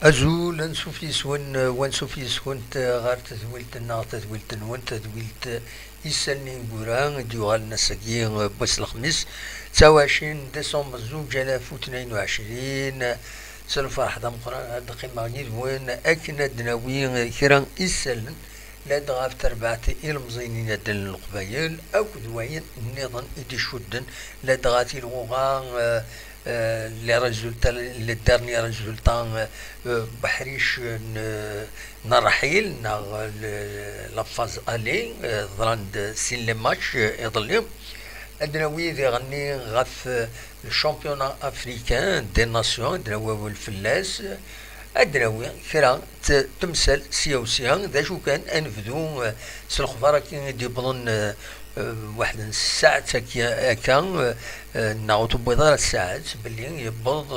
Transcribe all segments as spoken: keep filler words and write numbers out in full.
Azul, ansuf yes-wen, wansuf yes-went ɣer tedwilt-nneɣ, tadwilt-nwen, tadwilt isallen ineggura i d-yuɣalen ass-agi n wass n lexmis, ttaɛa u ɛecrin décembre zuǧ alaf u tnayen u ɛecrin. S lferḥ d ameqqran ad d-qqimeɣ yid-wen akken ad d-nawi kra isallen ladɣa ɣef terbaɛt ilemẓiyen n yinaddalen n Leqbayel akked wayen nniḍen i d-icudden ladɣa tilɣuɣa, eh, eh, les résultats, les derniers résultats, eh, eh, n uḥric n, n ṛṛḥil neɣ le, la phase aller, eh, ḍran-d sin les matchs, eh, iḍelli. Ad d-nawi diɣenni ɣef, eh, le championnat africain des nations, ad d-nawi awal fell-as. Ad d-nawi kra n temsal sya u sya, d acu kan, ad nebdu, eh, s lexbar-agi i d-yewwḍen, eh, eh, waḥed n ssaɛet akka, akka, eh, eh, neɣ ur tewwiḍ ara ssaɛet, belli yewweḍ,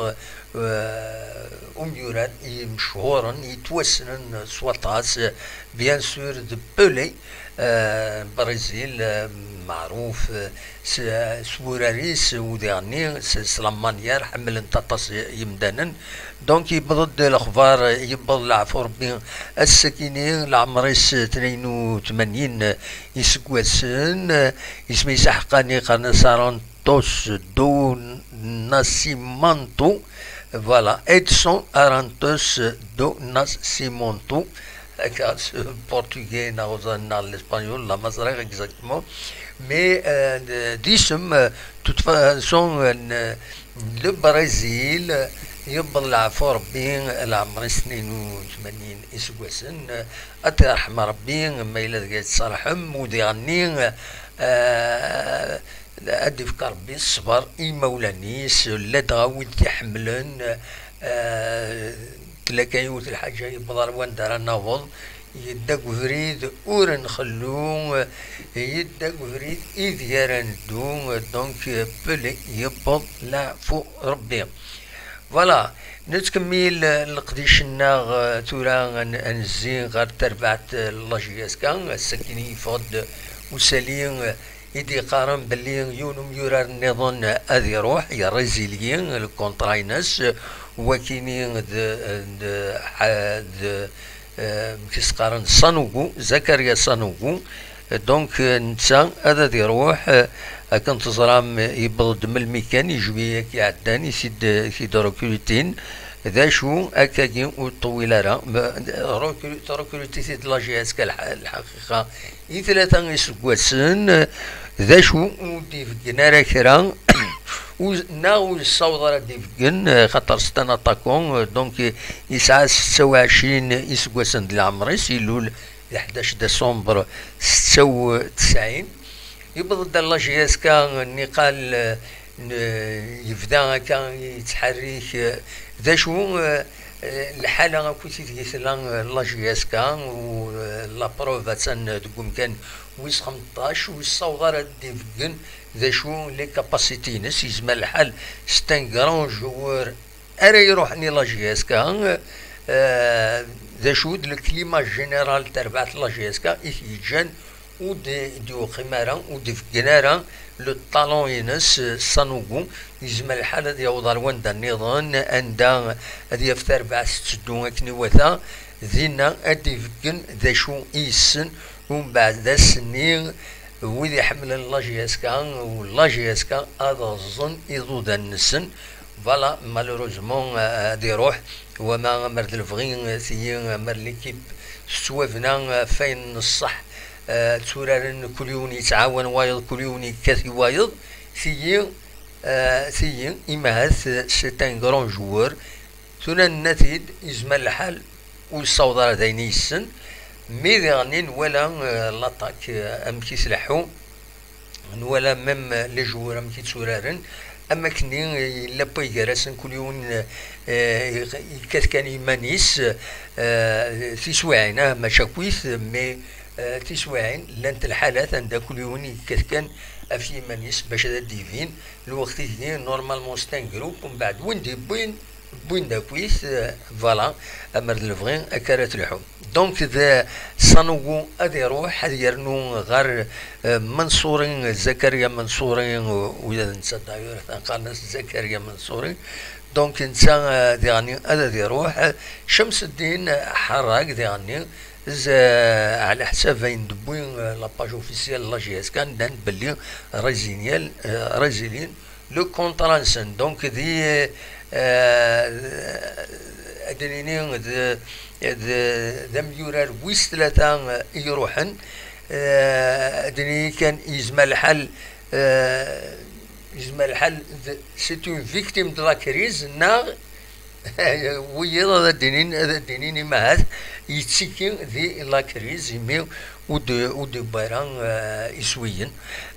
eh, umyurar imechuren, yettwassnen s waṭas, eh, bien sûr, d Pelé, eh, Brésil, eh, meɛruf, eh, s, s wurar-is, udiɣ-nni, s, s la manière ḥemmlen-t aṭas yimdanen. Donc, yewweḍ-d lexbar, yewweḍ leɛfu Rebbi ass-akini, leɛmer-is tnayen u tmanyin iseggasen, isem-is aḥeqqani qqaren-as Arantos do Nascimento. Voilà, Edson Arantos do Nascimento. Akka, s portugais neɣ, neɣ l'espagnol, la ma ẓriɣ exactement. Mais, euh, d, d isem, euh, de toute façon, euh, n, le Brésil, euh, yewweḍ leɛfu Rebbi, leɛmer-is tnayen u tmanyin iseggasen, euh, ad t-yerḥem Rebbi, ma yella deg-i tserḥem, udiɣ-nni, euh, ad d-ifk Rebbi ṣṣber i imawlan-is, ladɣa wid t-iḥemmlen, euh, tella kan yiwet lḥaǧa, yewweḍ ar wanda ara naweḍ, yedda deg ubrid ur nxellu, yedda deg ubrid ideg ara neddu, donc, Pelé yewweḍ leɛfu Rebbi. Voilà, nettkemmil leqdic-nneɣ, euh, tura ad n-, ad nezzi ɣer terbaɛt, euh, n la J S K, ass-akini yeffeɣ-d usali, euh, i d-yeqqaren belli yiwen umyurar nniḍen ad iruḥ, yerra izilgi, lkunṭra-ines, wakini d, d, d, eh, amek i s-qqaren, Sanogo, Zakaria Sanogo. Donc, eh, netta ad, ad iruḥ, eh, akken teẓram, eh, yewweḍ-d melmi kan, i juillet-agi iɛeddan, i t-id, i t-id-rekrutin. D acu, akkagi ur ṭṭewwil ara. Ma, rekru-, rekrutit-id la J S K lḥ-, lḥaqiqa, i tlata iseggasen, d acu ur d-ibeggen ara kra, ur, neɣ ur yessaweḍ ara ad d-ibeggen, xaṭer c'est un attaquant, donc yesɛa setta u ɛecrin iseggasen d leɛmer-is, ilul di ḥdac décembre setta u tesɛin. Yewweḍ-d ar la J S K niqal, n-, yebda akka yettḥerrik, d acu, eh, lḥala akkit ideg i tella, eh, la J S K, u, eh, la preuve attan deg umkan wis xemṭac, ur yessaweḍ ara ad d-ibeggen d acu les capacités-ines, yezmer lḥal c'est un grand joueur ara iruḥen i la J S K, eh, d acu d le climat général terbaɛt la J S K i t-yeǧǧan ur d-, d-yuqim ara, ur d-ibeggen ara le talent-ines, eh, Sanogo. Yezmer lḥal ad yaweḍ ar wanda nniḍen, anda ad yaf tarbaɛt tetteddu akken iwata, dinna ad d-ibeggen d acu i yessen, umbeɛd ass-nni wid iḥemmlen la J S K, u la J S K ad ɣeẓẓen iḍudan-nsen. Voilà, malheureusement, eh, ad iruḥ, wama amer d lebɣi, eh, tigi, amer l'équipe tettwabna, eh, ɣef wayen n ṣṣeḥ, eh, tturaren kul yiwen yettɛawan wayeḍ, kul yiwen yekkat i wayeḍ, tigi, eh, tigi, imahat, eh, c'est un grand joueur. Tura nenna-t-id, yezmer lḥal ur yessaweḍ ara d ayen i yessen, mi diɣenni nwala, eh, l'attaque, eh, amek i tleḥḥu, nwala même les joueurs amek i tturaren, am akkenni yella wway gar-asen, kul yiwen, eh, yekkat kan iman-is, eh, tiswiɛin, ah, mačči akkit, mais, eh, tiswiɛin llant lḥalat anda kul yiwen yekkat kan ɣef yiman-is bac ad d-ibin, lweqt-agi, normalement, c'est un groupe, umbeɛd win d-yewwin, wwin-d akkit, eh, voilà, amer d lebɣi akka ara telḥu. Donc, d Sanogo ad iruḥ, ad yernu ɣer, eh, Mansouri, Zakaria Mansouri, u-, ula d netta d'ailleurs qqaren-as Zakaria Mansouri. Donc, netta, euh, diɣenni ad, ad iruḥ. Cemseddin Ḥarag, diɣenni, z-, ɛla ḥsab ayen d-tewwi, euh, la page officielle n la J S K, nnan belli résilier, euh, résilier le contrat-nsen. Donc, di, euh, ad d-nini d, d, d amyurar wis tlata, euh, i iruḥen. Euh, ad d-nini kan yezmer lḥal, euh, yezmer lḥal d, c'est une victime de la crise, neɣ wiyiḍ ad d-inin, ad d-inin imahat yettiki di la crise, imi ur d-, ur d-yewwi ara, euh, iswiyen,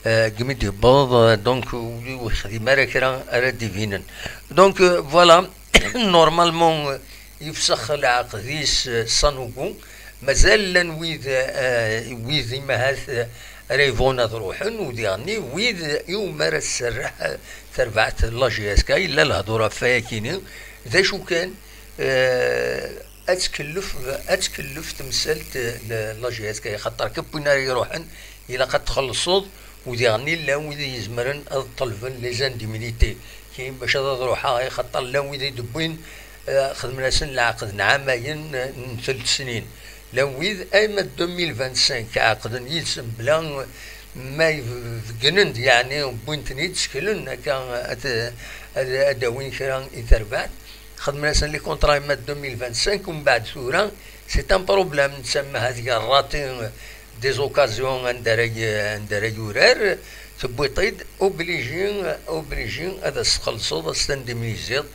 euh, deg mi d-yewweḍ, euh, donc ur yexdim ara kra ara d-ibinen. Donc, euh, voilà, normalement, euh, yefsex leɛqed-is, euh, Sanogo. Mazal llan wid, euh, wid imahat, euh, ara yebɣun ad ruḥen, u diɣenni wid iwumi ara tserreḥ, euh, terbaɛt n la J S K, yella lehdur ɣef wayakini. D acu kan, euh, ad tkellef, ad tkellef temsalt, euh, n la J S K, xaṭer kan win ara iruḥen, ilaq ad txellṣeḍ, u diɣenni llan wid i izemren ad ṭelben les indemnités. Kini bac ad, ad ruḥeɣ, axaṭer llan wid i d-wwin, eh, xedmen-asen leɛqed n ɛamayen, eh, n telt snin. Llan wid, ayma deux mille vingt-cinq, ɛeqden yid-sen bla ma beggnen-d, yeɛni wwin-ten-id, seklen akka ad, ad, ad d-awin kra i terbaɛt. Xedmen-asen les contrats, ayma deux mille vingt-cinq, umbeɛd tura, c'est un problème, netta ma ha tga rati des occasions anda ara y-, anda ara yurar, tewwiḍ-t-id, obligé, obligé ad as-txellṣeḍ, ad as-tindemniziḍ,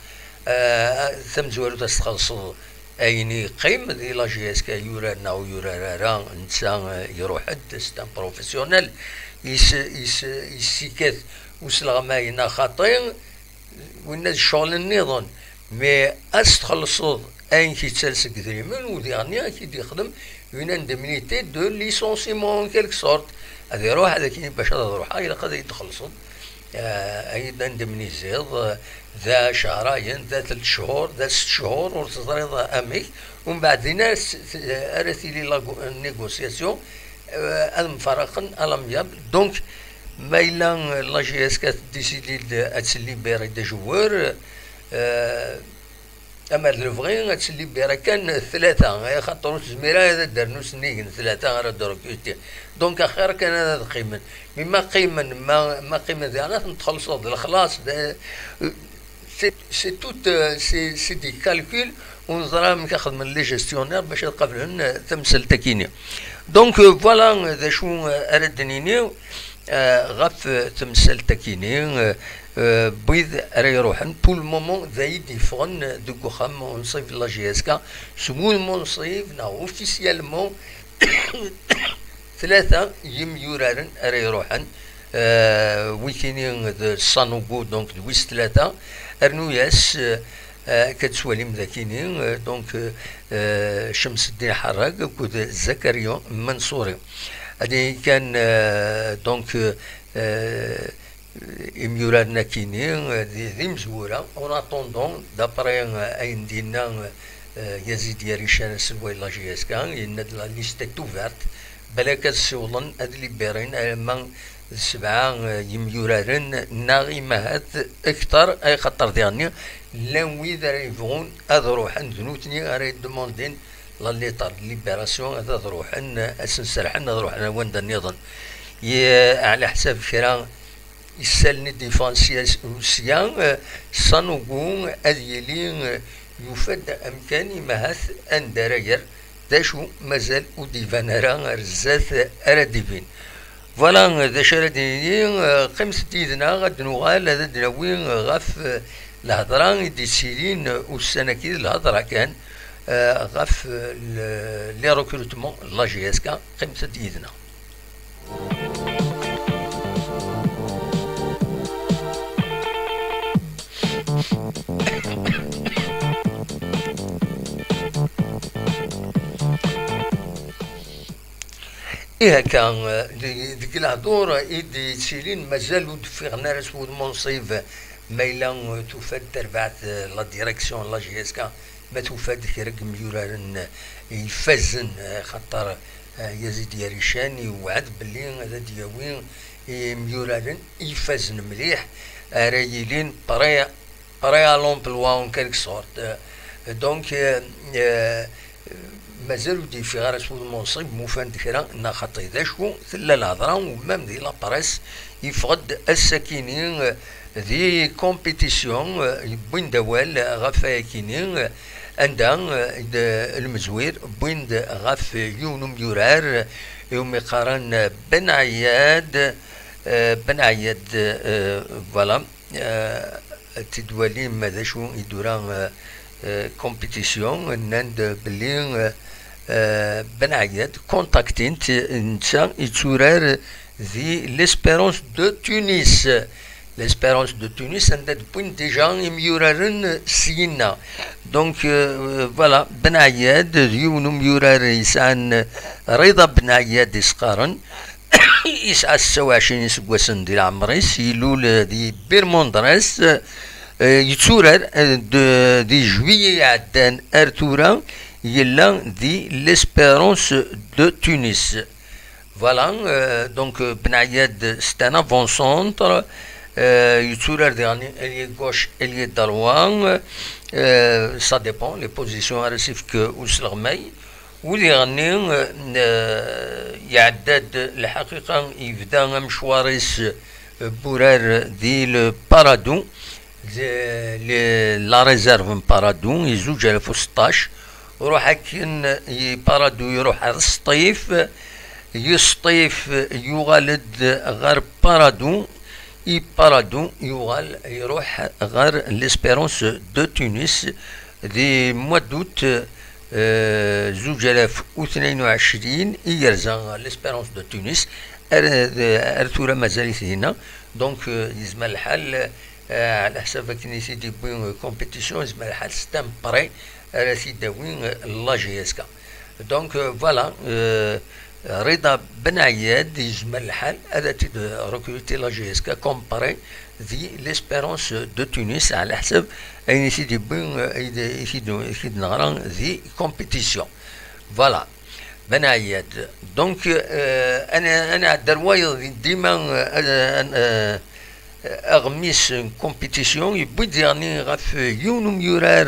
eh, tamezwarut ad as-txellṣeḍ ayen i yeqqim di la J S K, yurar neɣ ur yurar ara, netta, eh, iruḥ-d, c'est un professionnel, yes-, yes-, yessikat usleɣmay neɣ xaṭi, winna d ccɣel nniḍen, mais ad s-txellṣeḍ ayen k-yettales deg idrimen, u diɣenni ad k-id-yexdem une indemnité de licenciement en quelque sorte. Ad iruḥ, ad akken bac ad ruḥeɣ, ilaq ad yi-d-txellṣeḍ, eh, ad yi-d-indemniziḍ, eh, da cehrayen, da telt cchur, da sett cchur, ur teẓriḍ amek. Umbeɛd din ara s-, ara tili la go-, négociation, eh, ad mfaraqen à l'amiable. Donc, ma yella, eh, la J S K teddisidi-d ad tellibiri d ajewwer, eh, ama d lebɣi ad tellibiri kan tlata, eh, xaṭer ur tezmir ara ad d-ternu sennig n tlata ara d-rekruti. Donc, axir kan ad, ad qqimen. Mi ma qqimen, ma, ma qqimen diɣen ad ten-txellṣeḍ d lexlaṣ, d, c'est, c'est tout, euh, c'est, c'est des calculs, ur neẓra amek ad xedmen les gestionnaires bac ad qablen, euh, tamsalt-akini. Donc, euh, voilà, euh, d acu, euh, ara d-nini, euh, ɣef, euh, temsalt-akini, euh, euh, wid ara iruḥen. Pour le moment, d ay d-yeffɣen, euh, deg uxxam unṣib n la J S K, s wudem unṣib, neɣ officiellement, tlata yimyuraren ara iruḥen, euh, wikini d Sanogo, donc d wis tlata, rnu-yas, euh, euh, akka tettwalim dakini, euh, donc, euh, euh, Cemseddin Ḥarrag akked Zakaria Mansouri. Ad kan, euh, donc, euh, euh, imyuraren akini, euh, d, d imezwura. En attendant, d'après, euh, ayen d-yenna, euh, Yazid Yarican, aselway n la J S K, yenna-d la liste est ouverte, balak ad ssiwḍen ad libirin alamma d sebɛa, eh, yimyuraren, neɣ imahat akter, ay xaṭer diɣenni llan wid ara yebɣun ad ruḥen, d nutni ara yeddemandin la lettre de libération, ad, ad ruḥen, ad sen-serḥen ad ruḥen ar wanda nniḍen. Ye-, ɛla ḥsab kra isallen i d-yeffɣen sya, sya, eh, Sanogo ad yili, eh, yufa-d amkan, imahat anda ara yerr, d acu mazal ur d-iban ara ar zdat ara d-ibin. Voilà, d acu ara d-nini, eh, qqimet-d yid-neɣ, ad d-nuɣal ad d-nawi ɣef, eh, lhedra i d-yettilin, eh, ussan-agi, d lhedra kan, eh, ɣef, eh, le, les recrutements n la J S K. Qqimet-d yid-neɣ. Ihi akka, deg, deg lehdur i d-yettilin, mazal ur d-ffiɣen ara s wudem unṣib, ma yella tufa-d terbaɛt, eh, la direction n la J S K, ma tufa-d kra n yimyuraren ifazen, eh, xaṭer, eh, Yazid Yarican iwɛed belli ad d-yawi imyuraren ifazen mliḥ, ara yilin prêts Prêt à l'emploi en quelque sorte. Euh, donc, euh, euh, mazal ur d-yeffiɣ ara s wudem unṣib ma ufan-d kra, neɣ xaṭi d acu tella lhedra, u même di la presse yeffeɣ-d ass-akini, euh, di compétition, euh, yewwin-d awal ɣef wayakini, euh, anda, euh, d-, lmezwir wwin-d ɣef yiwen umyurar, euh, iwumi qqaren, euh, Ben Ayad, euh, Ben Ayad, euh, voilà. Euh, ad t-id-walim d acu i d-tura, euh, euh, compétition, nnan-d belli, euh, euh, Ben Ayad contactin-t, netta yetturar di l'Espérance de Tunis. L'Espérance de Tunis, anda d-wwin déjà imyuraren syin-a. Donc, euh, voilà, Ben Ayad d yiwen umyurar yesɛan Rida Ben Ayad i s-qqaren. Yesɛa setta u ɛecrin iseggasen di leɛmer-is, ilul di Bir Mendres, euh, yetturar, euh, de, di juillet iɛeddan ar tura, yella di l'Espérance de Tunis. Voilà, euh, donc, euh, Ben Ayad, c'est un avant-centre, euh, yetturar diɣen ailier gauche, ailier droit, euh, ça dépend, les positions ara s-ifk usleɣmay. U diɣen-nni, euh, iɛedda-d, lḥaqiqa, yebda amecwar-is, euh, n wurar di le Paradou, di, di la réserve n Paradou, i zuǧ alaf u seṭṭac. Ruḥ akken i Paradou, iruḥ ar Sṭif, i Sṭif yuɣal-d ɣer Paradou, i Paradou yuɣal iruḥ ɣer l'Espérance de Tunis di mois d'août, euh, zuǧ alaf u tnayen u ɛecrin, i yerza l'Espérance de Tunis, ar, ar tura mazal-it dinna. Donc, euh, yezmer lḥal, euh, ɛla ḥsab akken i t-id-iwwi, euh, compétition, yezmer lḥal c'est un prêt ara t-id-tawi, euh, la J S K. Donc, euh, voilà, euh, Rida Ben Ayad, yezmer lḥal ad t-id-recruter la J S K comme prêt di l'Espérance de Tunis, ɛla ḥsab ayen i t-id-iwwi, euh, i t-id-, i t-id-neɣra di compétition. Voilà. Ben Ayad. Donc, euh, ad n-, ad nɛeddi ar wayeḍ dima, euh, ad, euh, aɣmis n compétition, yewwi-d diɣen ɣef yiwen umyurar,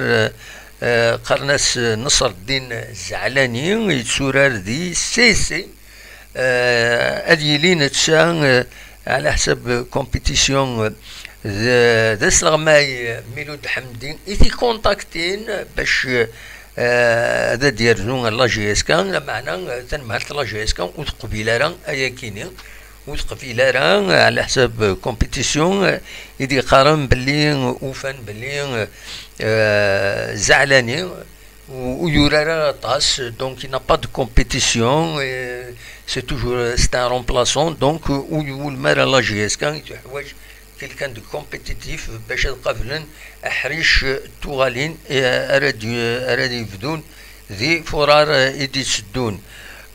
euh, qqaren-as Nasreddin Zeɛlani, yetturar di C C. Euh, ad yili netta, euh, ɛla ḥsab compétition, euh, d, d asleɣmay, euh, Milud Ḥemdi i t-ikontaktin bac, euh, ad d-yerzu ar la J S K, lameɛna, euh, tanemhalt la J S K ur teqbil ara ayakini, ur teqbil ara, euh, ɛla ḥsab compétition, euh, i d-yeqqaren belli, euh, ufan belli, euh, euh, Zeɛlani, ur, ur yurar ara aṭas, donc il n'a pas de compétition, et c'est toujours, c'est un remplaçant, donc, euh, ur yewwulem ara la J S K, i tuḥwaǧ quelqu'un de compétitif bac ad qablen aḥric, euh, tuɣalin, euh, ara d-, ara d-yebdun di furar, euh, i d-itteddun.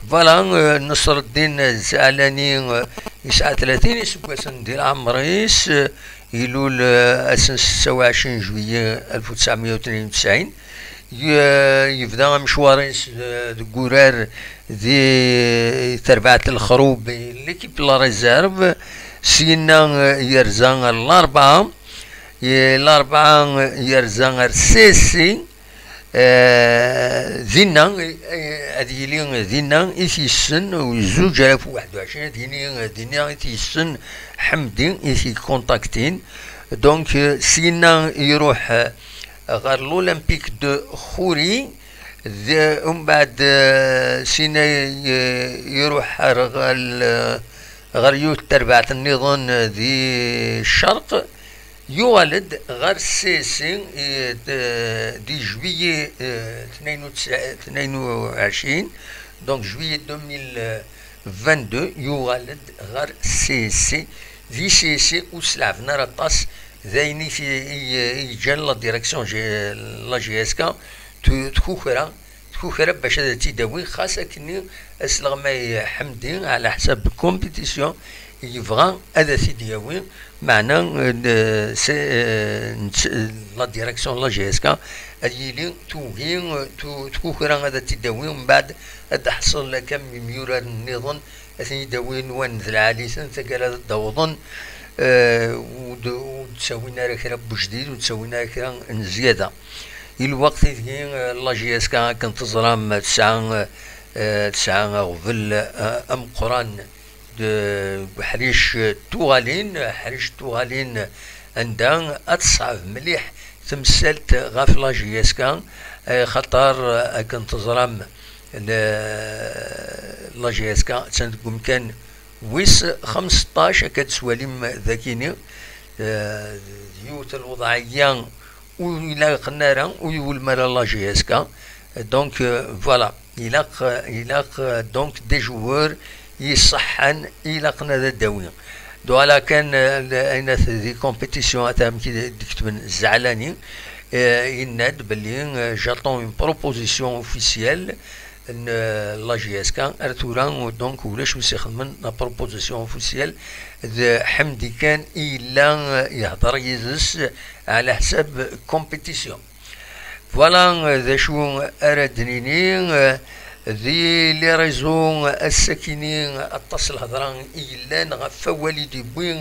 Voilà, euh, Nasreddin Zeɛlani, euh, yesɛa tlatin iseggasen di leɛmer-is, euh, ilul, euh, ass n setta u ɛecrin juillet alef u tesɛemya u tnin u tesɛin. Y-, yebda amecwar-is, euh, deg wurar di terbaɛt n Lexrub, l'équipe de la réserve. Syenna, euh, yerza ar Larebɛa. Y-, Larebɛa, euh, yerza ar C S C. Euh, dinna, euh, ad yili dinna i t-yessen, u zuǧ alaf u waḥed u ɛecrin, ad yili dinna i t-yessen Ḥemdi, i t-ikontaktin. Donc, euh, syenna iruḥ, euh, ɣer l'Olympique de Khoury, d-, umbeɛd, euh, syenna, euh, iruḥ ar ɣer l-, ɣer yiwet terbaɛt nniḍen, euh, di Ccerq, yuɣal-d ɣer C S C, euh, d-, di juillet, euh, tnayen u tesɛin, tnayen u ɛecrin, donc juillet deux mille vingt-deux, yuɣal-d ɣer C S C. Di C S C ur sleɛben ara aṭas, d ayen i t-, i, i yeǧǧan la direction G-, la J S K, tu-, tkukra, tkukra bac ad tt-id-tawi, xas akkenni asleɣmay Ḥemdi, ɛla ḥsab compétition, yebɣa ad t-id-yawi, meɛna, euh, c'est, euh, nett-, la direction la J S K ad yili tugi, euh, tu-, tkukra ad tt-id-tawi, mbeɛd ad d-teḥṣel akka imyuraren nniḍen, ad ten-id-awin wan d lɛali-ten, taggara ad d-awḍen, Eh, ur d-, ur d-ttawin ara kra n wejdid, ur d-ttawin ara kra n zzyada. I lweqt ideg, eh, la J S K, akken teẓram, tesɛa, eh, tesɛa aɣbel, eh, ameqqran d-, deg uḥric n tuɣalin, aḥric n tuɣalin anda ad teṣɛeb mliḥ temsalt ɣef la J S K, eh, xaṭer, eh, akken teẓram, le-, la J S K attan deg umkan wis xemseṭṭac, akka d-tettwalim dagini, eh, d yiwet n lweḍɛiyya ur ilaqen ara, ur iwulem ara la J S K. Donc, euh, voilà, ilaq, ilaq, euh, donc des joueurs iṣeḥḥan ilaqen ad d-awi. Donc, ala kan, euh, ayen at di compétition, ata amek i d-ketben Zeɛlani, euh, yenna-d belli, euh, j'attends une proposition officielle n, euh, la J S K. Ar tura, donc, ulac wi s-ixedmen la proposition officielle, d Ḥemdi kan i yella, euh, ihedder yid-s ɛla ḥsab compétition. Voilà, euh, d acu ara d-nini, euh, di les réseaux, euh, ass-akini, aṭas n lhedra i yellan ɣef wawal i d-yewwi,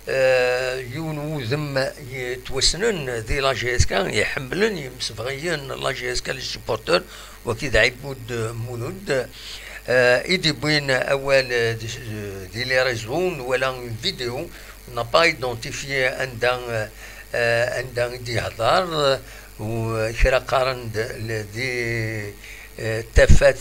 euh, yiwen wudem yettwassnen di la J S K, iḥemmlen yimsebɣiyen la J S K, les supporters, waki d Ɛibud Mulud, euh, i d-yewwin awal, euh, di, di les réseaux, nwala une vidéo, on n'a pas identifié anda, euh, euh, anda i d-yehder, euh, u kra qqaren-d le-, di, euh, Tafat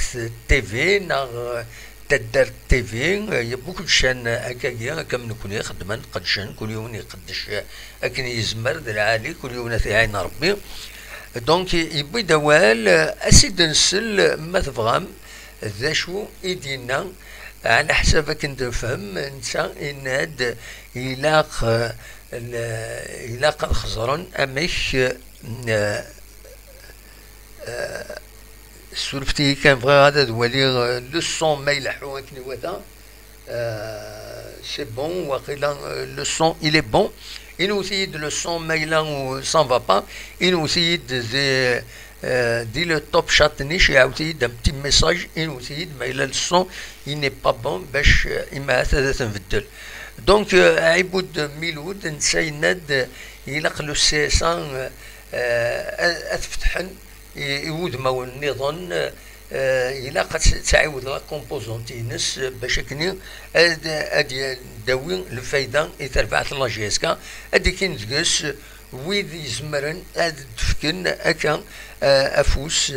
T V neɣ, euh, Taddart T V, euh, il y a beaucoup de chaînes, euh, akkagi, akka am nekni, xeddmen, qeddcen, kul yiwen iqeddec, euh, akken yezmer, d lɛali, kul yiwen ad t-iɛin Rebbi. Donc, yewwi-d awal, euh, ad s-id-nsel, ma tebɣam, d acu i d-yenna, ɛla ḥsab akken d-nefhem, netta yenna-d ilaq, euh, n-, ilaq ad xeẓren amek, euh, euh, surfet-iyi kan, bɣiɣ ad, ad waliɣ, euh, le son ma ileḥḥu akken iwata. Euh, c'est bon, waqila, euh, le son, il est bon. Inwet-iyi-d le son ma yella, euh, ça ne va pas. Inwet-iyi-d di, euh, di le top chat niche, iɛawed-iyi-d un petit message, inwet-iyi-d ma yella le son, il n'est pas bon, bac, euh, imahat ad t-nbeddel. Donc, euh, Ɛibud Milud, netta yenna-d, euh, ilaq le C S A, euh, euh, ad, ad t-fetḥen i, i wudmawen nniḍen, euh, ilaq ad t-, tɛiwed la composante-ines, euh, bac akken ad, ad d-, ad d-yawi lfayda i terbaɛt n la J S K, ad d-ikkin deg-s wid izemren ad d-fken akka, euh, afus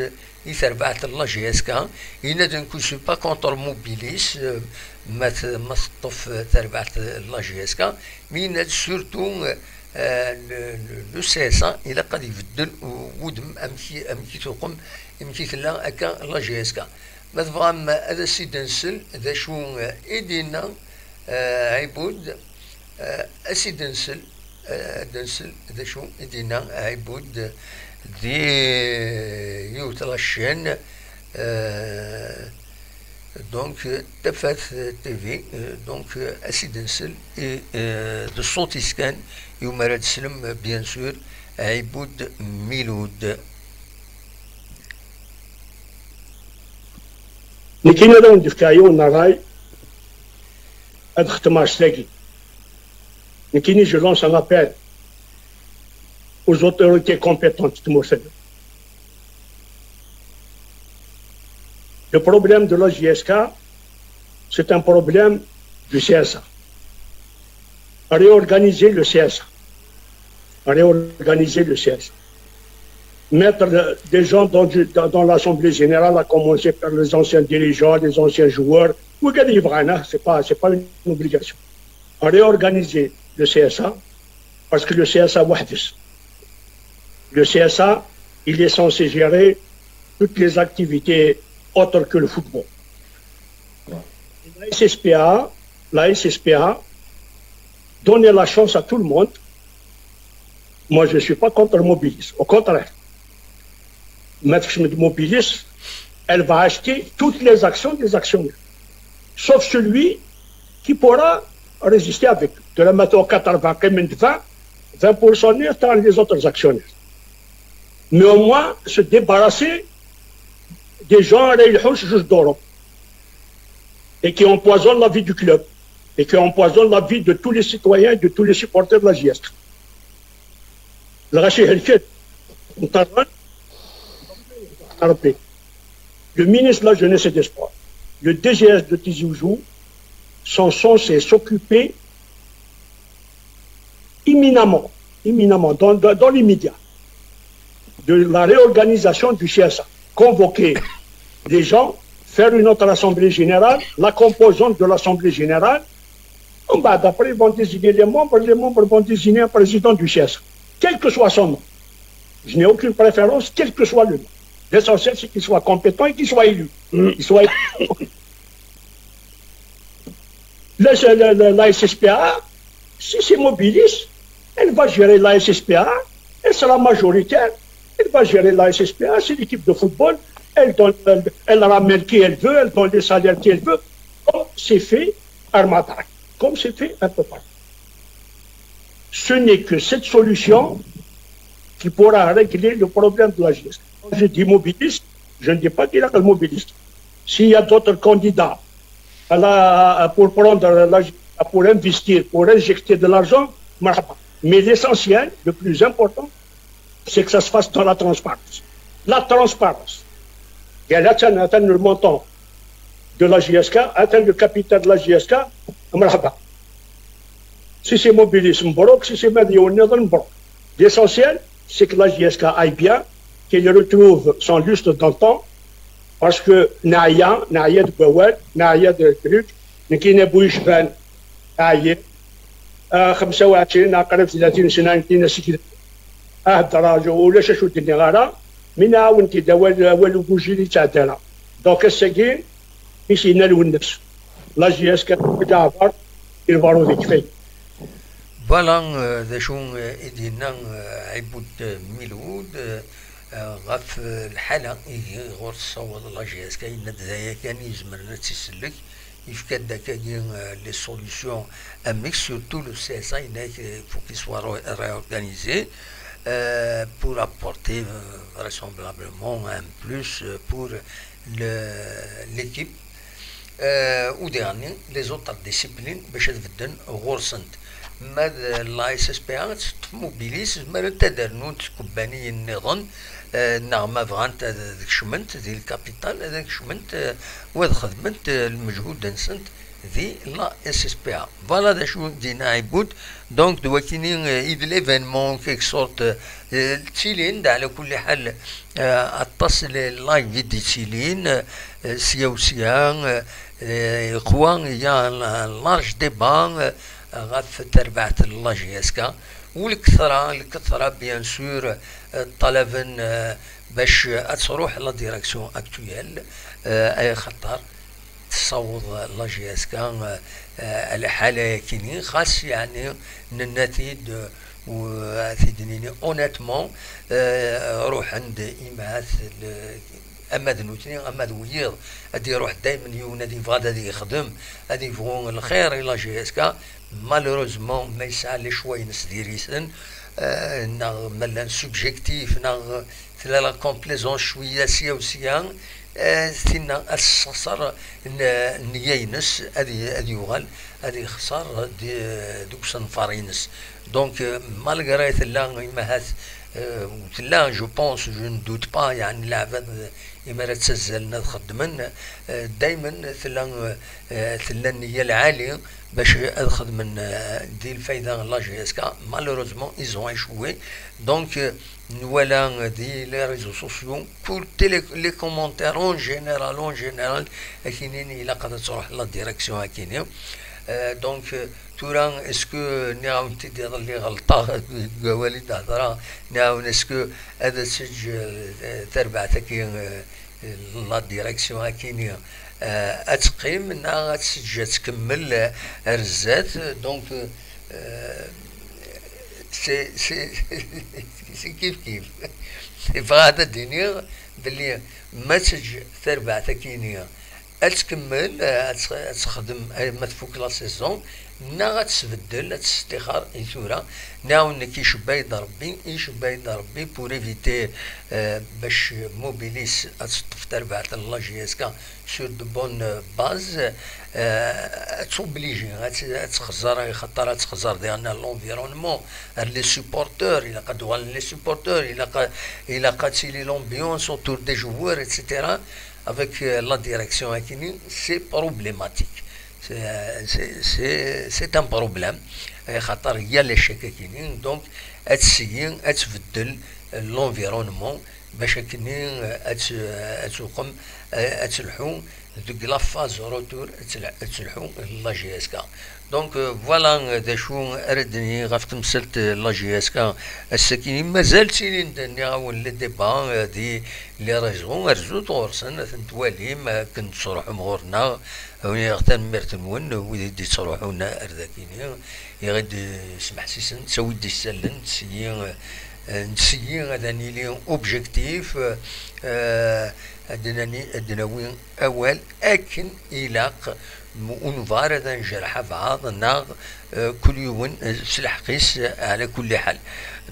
i terbaɛt n la J S K. Yenna-d, nekk, je suis pas contre Mobilis, euh, ma t-, ma teṭṭef terbaɛt n la J S K, mais yenna-d surtout, euh, euh, le, le, le C S A, ilaq ad ibeddel u-, wudem amek i, amek i tuqem, amek i tella akka la J S K. Ma tebɣam ad as-id-nsel d acu, euh, i d-yenna, euh, Ɛibud, euh, ad as-id-nsel, euh, ad nsel d acu i d-yenna Ɛibud di yiwet la chaîne, euh, donc, euh, Tafat T V, euh, donc, euh, ad as-id-nsel, et, euh, d ṣṣut-is kan iwumi ara d-teslem, bien sûr, Ɛibud Milud. Nekkini ad awen-d-fkeɣ yiwen n ṛṛay, ad xetmeɣ s tagi. Nekkini, je lance un appel aux autorités compétentes de Mauritanie. Le problème de la J S K, c'est un problème du C S A. Réorganiser le C S A. Réorganiser le C S A. Mettre le- des gens dans, du- dans, dans l'Assemblée générale, à commencer par les anciens dirigeants, les anciens joueurs. وكذا يبغانا، c'est pas, c'est pas une obligation. Réorganiser le C S A, parce que le C S A وحده. Le C S A, il est censé gérer toutes les activités autres que le football. La S S P A, la S S P A, donner la chance à tout le monde. Moi, je ne suis pas contre Mobilis. Au contraire. Maître Schmidt Mobilis, elle va acheter toutes les actions des actionnaires. Sauf celui qui pourra résister avec. De la méthode quatre-vingts, vingt, vingt pour cent net dans les autres actionnaires. Mais au moins, se débarrasser des gens à la Ilhouch, juste d'Europe. Et qui empoisonnent la vie du club. et qui empoisonne la vie de tous les citoyens et de tous les supporters de la J S K. Lɣaci helken, nṭerren, Ṛebbi. Le ministre de la Jeunesse et des Sports, le D G S de Tizi Ouzou sont censés s'occuper imminemment, imminemment, dans, dans, dans l'immédiat, de la réorganisation du C S A. Convoquer les gens, faire une autre assemblée générale, la composante de l'assemblée générale. Bah, après, ils vont désigner les membres, les membres vont désigner un président du C S A, quel que soit son nom. Je n'ai aucune préférence, quel que soit le nom. L'essentiel, c'est qu'il soit compétent et qu'il soit élu. Qu'il soit élu. La, la, la, la S S P A, si c'est Mobilis, elle va gérer la S S P A, elle sera majoritaire, elle va gérer la S S P A, c'est l'équipe de football, elle, donne, elle, elle ramène qui elle veut, elle donne les salaires qu'elle veut, comme c'est fait à Armada, comme c'est fait un peu partout. Ce n'est que cette solution qui pourra régler le problème de la J S K. Quand je dis Mobilis, je ne dis pas qu'il y a que le Mobilis. S'il y a d'autres candidats à la, pour prendre la, pour investir, pour injecter de l'argent, مرحبا. Mais l'essentiel, le plus important, c'est que ça se fasse dans la transparence. La transparence. Il y a là, atteint le montant de la J S K, atteint le capital de la J S K, مرحبا. Si c'est Mobilis, مبروك, si c'est Madiou, مبروك. L'essentiel, c'est que la J S K aille bien, qu'elle retrouve son lustre d'antan, parce que نعيا, نعيا deg wawal, نعيا deg truc, nekkini bu yecban, ɛyiɣ. آه، خمسة وعشرين, قريب ثلاثين سنة, nekkini asigna. Ah, ddṛaǧ, ulac acu d-nniɣ ara, mi nɛawen-t-id, awal, awal ugujil yettɛedda ara. Donc, ass-agi, mi s-yenna Lwennas, la J S K, Ǧaɛfar, di lbarud ikfay. Voilà, euh, d acu, euh, i d-yenna, euh, Ɛibud, euh, Milud, euh, euh, ɣef, euh, lḥala ihi ɣur tessaweḍ la J S K, yenna-d d aya kan i izemren ad tt-isellek, yefka-d akkagi, euh, les solutions amek, surtout le C S A, yenna-ak, euh, il faut qu'il soit ré-, réorganisé, euh, pour apporter, euh, vraisemblablement un plus, euh, pour le, l'équipe. Euh, u diɣenni, les autres disciplines, bac ad bedden ɣur-sent. Ma d la S S P A, ad teṭṭef Mobilis, zemrent ad rnunt tkebbaniyin nniḍen, euh, neɣ ma bɣant ad, ad kecment di lkapital, ad kecment, euh, u ad xedment, euh, lmeǧhud-nsent di la S S P A. Voilà d acu d-yenna Ɛibud. Donc, d wakini, euh, i d l'événement, en quelque sorte, euh, ttilin-d, ɛla kulli ḥal, euh, aṭas n les live i d-yettilin, euh, sya u sya, euh, euh, yeqwa, il y a un, un large débat, euh, ɣef terbaɛt n la J S K, u lkethra, lkethra, bien sûr, euh, ṭṭalaben, euh, bac ad tṛuḥ la direction actuelle, euh, ay xaṭer tessaweḍ la J S K, euh, euh, lḥala-yakini, xas, yeɛni, nenna-t-id, euh, u, ad t-id-nini honnêtement, euh, ruḥen-d imahat l-, ama d nutni, ama d wiyiḍ, ad iruḥ daymen yiwen ad yebɣa ad yexdem, ad yebɣu lxir i la J S K, malheureusement, ma yesɛa le choix-ines diri-ten, euh, neɣ ma llan subjectif, neɣ tella la complaisance cwiya sya u sya, euh, tinna ad tessexṣer n-, nniya-ines, ad y-, ad yuɣal, ad yexṣer di-, deg usenfar-ines. Donc, euh, malgré tella imahat, euh, tella, je pense, je ne doute pas, yeɛni leɛbad, euh, imi ara ttazzalen ad xeddmen, euh, daymen tella, euh, tella nniya lɛali bac ad xedmen, euh, di lfayda n la J S K. Malheureusement, ils ont échoué. Donc, euh, nwala di les réseaux sociaux, kul télé-, les commentaires en général, en général, akinin ilaq ad tṛuḥ la direction akini. Euh, donc, euh, tura, est-ce que nniɣ-awen-t-id iḍelli ɣelṭeɣ deg wawal i d-hedreɣ, nniɣ-awen, est-ce que ad teǧǧ, euh, terbaɛt-agi, euh, la direction akini, euh, ad teqqim neɣ ad teǧǧ ad tkemmel, euh, ar zdat? Donc, euh, c'est, c'est, c'est kif kif. Bɣiɣ ad d-iniɣ belli ma teǧǧ terbaɛt akini ad tkemmel, ad tx-, ad texdem, eh, ma tfuk la saison, neɣ ad tesbeddel, ad testixer i tura. Neɣ nekk icebba-yi-d Rebbi, icebba-yi-d Rebbi pour éviter, eh, bac Mobilis ad teṭṭef tarbaɛt n la J S K sur de bonnes bases, eh, ad tobligé, ad t-, ad txeẓẓer, axaṭer ad txeẓẓer diɣen l'environnement, ar les supporters, ilaq ad uɣalen les supporters, ilaq a-, ilaq ad tili l'ambiance autour des joueurs, et cetera. Avec, euh, la direction akini, c'est problématique. C'est, euh, c'est, c'est, c'est un problème. Axaṭer il y a l'échec akini, donc ad tseggi, ad tbeddel l'environnement, bac akini, euh, ad t-, ad tuqem, euh, ad telḥu deg la phase retour, ad tel-, ad telḥu la J S K. Donc, euh, voilà, euh, d acu ara d-nini ɣef temsalt, euh, la J S K ass-akini. Mazal ttilin-d, nniɣ-awen, les débats, euh, di les réseaux, rzut ɣur-sen, ad ten-twalim, akken tettruḥum ɣur-neɣ. Awi-aɣ tanemmirt-nwen, wid i d-yettruḥun ar dakini, i ɣ-d-smeḥsisen, ttawid-d isallen, nseggi, euh, nseggi ad nili objectif, euh, ad nani-, ad nawi awal akken ilaq, m-, ur nebɣi ara ad nejreḥ abɛaḍ, neɣ, eh, kul yiwen, eh, s lḥeqq-is, eh, ɛla kulli ḥal.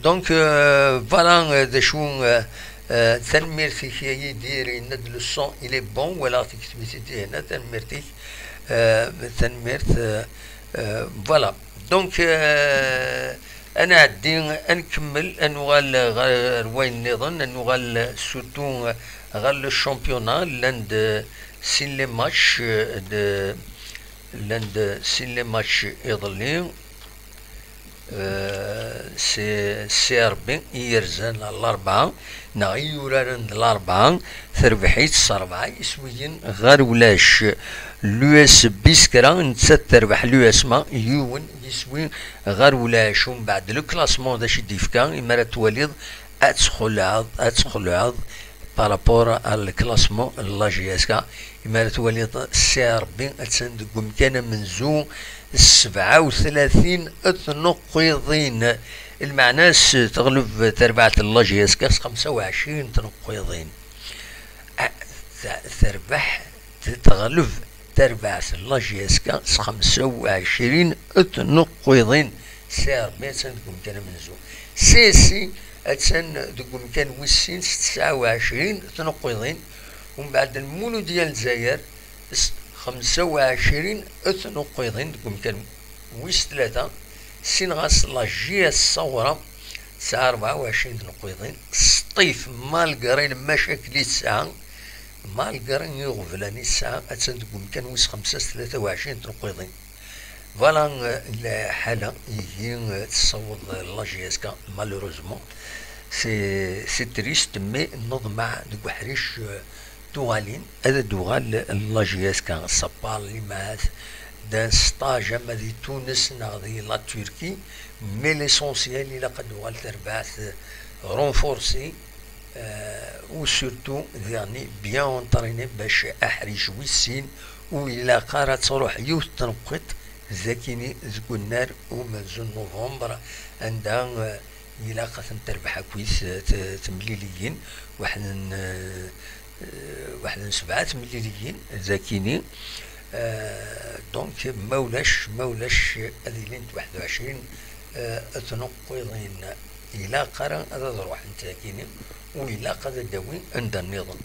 Donc, eh, voilà, eh, d acu, eh, eh, tanemmirt-ik a Yidir, yenna-d le son, il est bon, walaɣ tiketbit i d-yenna, tanemmirt-ik, eh, tanemmirt, eh, eh, voilà. Donc, eh, ad nɛeddi, ad nkemmel, ad nuɣal ɣer wayen nniḍen, ad nuɣal surtout ɣer le championnat, llan-d sin les matchs, euh, de, llan-d sin les matchs iḍelli, euh, c'est C R B i yerzan Larebɛa, neɣ i yuraren d Larebɛa, terbeḥ-itt s rebɛa yiswiyen ɣer ulac. L'U S B Biskra, nettat terbeḥ l'U S M A, yiwen yiswi ɣer ulac. Umbeɛd, le classement d acu i d-yefka, imi ara twaliḍ ad txelɛeḍ, ad txelɛeḍ par rapport à le classement n la J S K. Imi ara twaliḍ C R B attan deg umkan amenzu, sebɛa u tlatin tnuqqiḍin. Lmeɛna-s teɣleb terbaɛt n la J S K s xemsa u ɛecrin tnuqqiḍin. A, ta-, terbeḥ, teɣleb terbaɛt n la J S K s xemsa u ɛecrin tnuqqiḍin. C R B attan deg umkan amenzu. C S C attan deg umkan wis sin s tesɛa u ɛecrin tnuqqiḍin. Umbeɛd Lmuludya n Lezzayer s xemsa u ɛecrin tnuqqiḍin deg umkan wis tlata. Sin ɣas la J S Saɣura tesɛa rebɛa u ɛecrin tnuqqiḍin. Sṭif, malgré lmacakil i tesɛa, malgré iɣeblan i tesɛa, attan deg umkan wis xemsa s tlata u ɛecrin tnuqqiḍin. Voilà, euh, lḥala ihi, euh, tessaweḍ, euh, la J S K, malheureusement. C'est, c'est triste, mais neḍmeɛ deg uḥric, euh, tuɣalin, ad d-tuɣal la J S K. Ça parle, limaɛat, d'un stage ama di Tunes neɣ di la Turquie, mais l'essentiel, ilaq ad d-tuɣal terbaɛt, euh, renforcée, euh, ou surtout, diɣen bien entraînée, bac aḥric wis sin, ur ilaq ara ad truḥ yiwet n tneqqiṭ, d akini deg unnar umenzu n novembre, anda, euh, ilaq ad ten-terbeḥ akkit, euh, t-, temliliyin, waḥed n, euh, euh, waḥed n sebɛa temliliyin, d akini. Euh, donc, ma ulac, ma ulac, ad ilint waḥed u ɛecrin, euh, tnuqqiḍin. Ilaq ara ad, ad ruḥent akini, u ilaq ad d-awi anda nniḍen.